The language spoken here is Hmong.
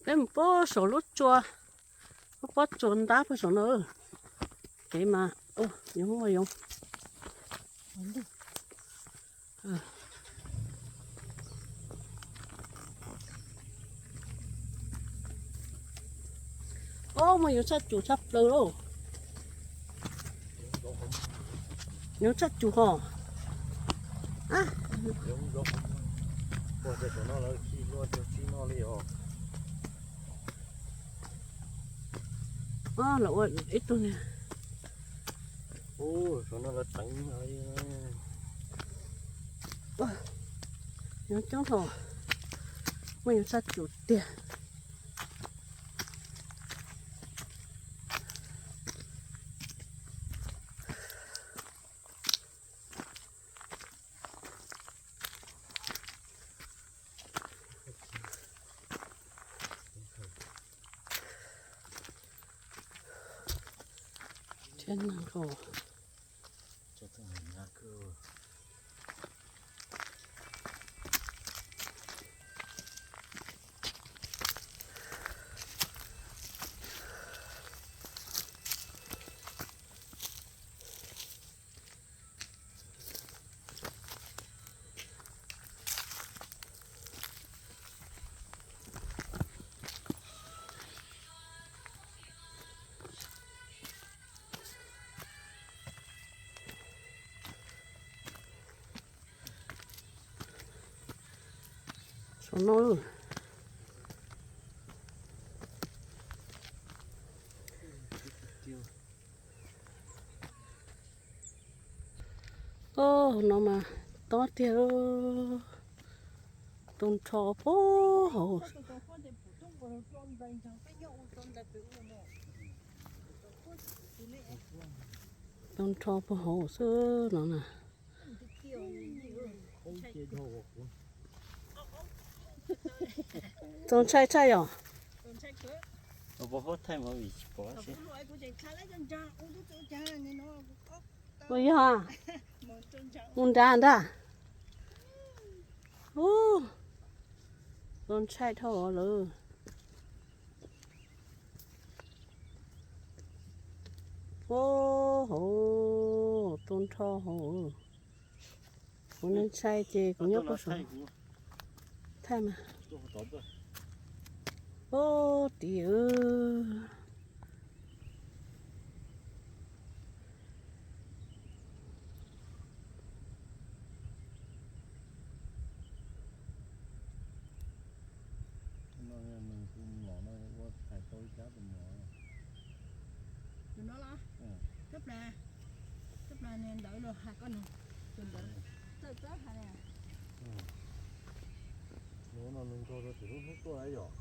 Peb mus puag saum lub tsua, lub pob tsuas ntab puag saum no. Kev mas yoov mas yoov. Ob, muaj yoov tshaj cum tshaj plaws lauj. Yoov tshaj cum hos. Lawv ua ib tug niag. Yoov coob dhau, muaj yoov tshaj cum tiag. Thiab neeg hos. Saum no. Ub, no mas tob tiag. Tus nrho puag hauv. Tus nrho puag hauv xwb no na. Txaus ntshai tshaj yom. Ua yog mus nrad ntag. Ub, txaus ntshai dhau lawm. Ub, hauv tus nrho hauv. Kuv ntshai ces kuv nyob puag saum. Thaij mas. Ub, tid. Tus no los, tab plas, tab plas ntawd los hais koj no, tus ntawd txawj txawj hais na. Tus no nws nrog rau tim lub hnub tuaj yom.